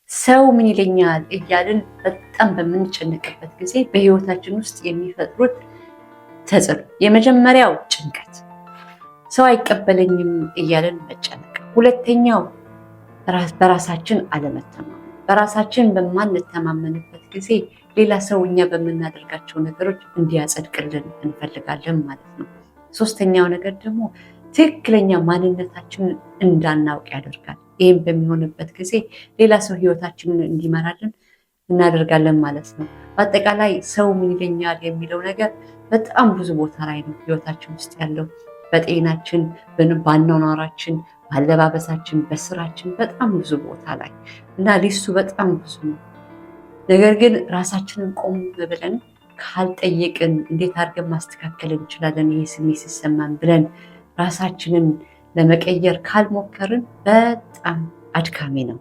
ሰው ምን ይለኛል እያልን በጣም በምንጨነቅበት ጊዜ በህይወታችን ውስጥ የሚፈጥሩት ተጽዕኖ፣ የመጀመሪያው ጭንቀት፣ ሰው አይቀበለኝም እያልን መጨነቅ። ሁለተኛው በራሳችን አለመተማመን። በራሳችን በማንተማመንበት ጊዜ ሌላ ሰው እኛ በምናደርጋቸው ነገሮች እንዲያጸድቅልን እንፈልጋለን ማለት ነው። ሶስተኛው ነገር ደግሞ ትክክለኛ ማንነታችንን እንዳናውቅ ያደርጋል። ይህም በሚሆንበት ጊዜ ሌላ ሰው ህይወታችንን እንዲመራልን እናደርጋለን ማለት ነው። በአጠቃላይ ሰው ምን ይለኛል የሚለው ነገር በጣም ብዙ ቦታ ላይ ነው ህይወታችን ውስጥ ያለው። በጤናችን፣ በአኗኗራችን፣ በአለባበሳችን፣ በስራችን በጣም ብዙ ቦታ ላይ እና list ኡ በጣም ብዙ ነው። ነገር ግን ራሳችንን ቆም ብለን ካልጠየቅን፣ እንዴት አድርገን ማስተካከል እንችላለን ይሄ ስሜት ሲሰማን ብለን ራሳችንን ለመቀየር ካልሞከርን በጣም አድካሚ ነው።